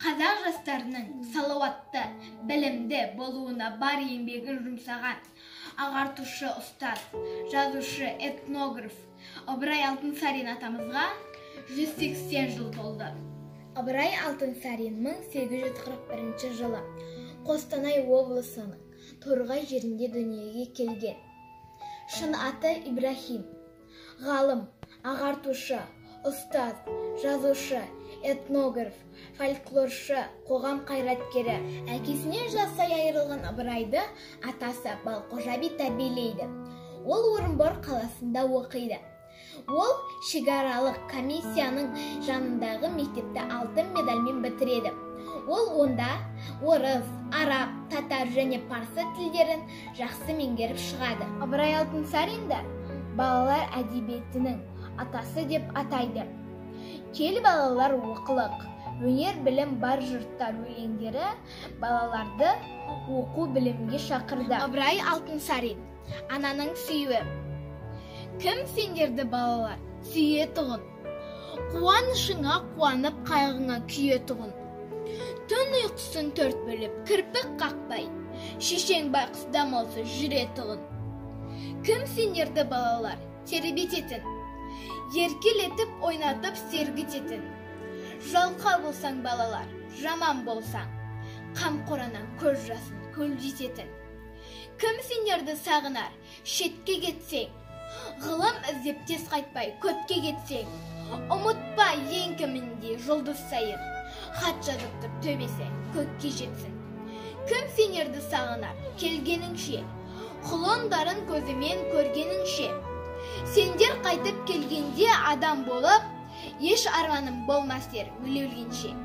Қазақ жастарының салауатты, білімді болуына бар еңбегін жұмсаған ағартушы ұстаз, жазушы, этнограф Ыбырай Алтынсарин атамызға 180 жыл толды. Ыбырай Алтынсарин 1841 жылы Қостанай облысының Торғай жерінде дүниеге келген. Шын аты Ибрахим. Ғалым, ағартушы, ұстаз, жазушы, этнограф, фольклоршы, қоғам қайраткері. Әкесінен жасай айырылған Ыбырайды атасы Балқожа би тәрбиелейді. Ол Орынбор қаласында оқиды. Ол шекаралық комиссияның жанындағы мектепті алтын медальмен бітіреді. Ол онда орыс, араб, татар және парсы тілдерін жақсы меңгеріп шығады. Ыбырай Алтынсаринді балалар әдебиетінің атасы деп атайды. Кел балалар оқылық, өнер білім бар жұрттар өлеңдері балаларды оқу білімге шақырды. Ыбырай Алтынсарин ананың сүюі. Кім сендерді балалар сүйетұғын? Қуанышыңа қуанып, қайғыңа күйетұғын. Түн ұйқысын төрт бөліп, кірпік қақпай, шешең байқұс дамылсыз жүретұғын. Кім сендерді балалар тербететін? Еркелетіп ойнатып сергітетін. Жалқау болсаң балалар, жаман болсаң, қамқор анаң көз жасын көлдететін. Кім сендерді сағынар, шетке кетсең, ғылым іздеп тез қайтпай көпке кетсең, ұмытпа ең кімінде жұлдыз сайын, хат жазып тұр төбесі көкке жетсін. Кім сендерді сағынар, келгеніңше, құлындарын көзімен көргеніңше, сендер қайтып келгенде адам болып, еш арманым болмас ер өле өлгенше.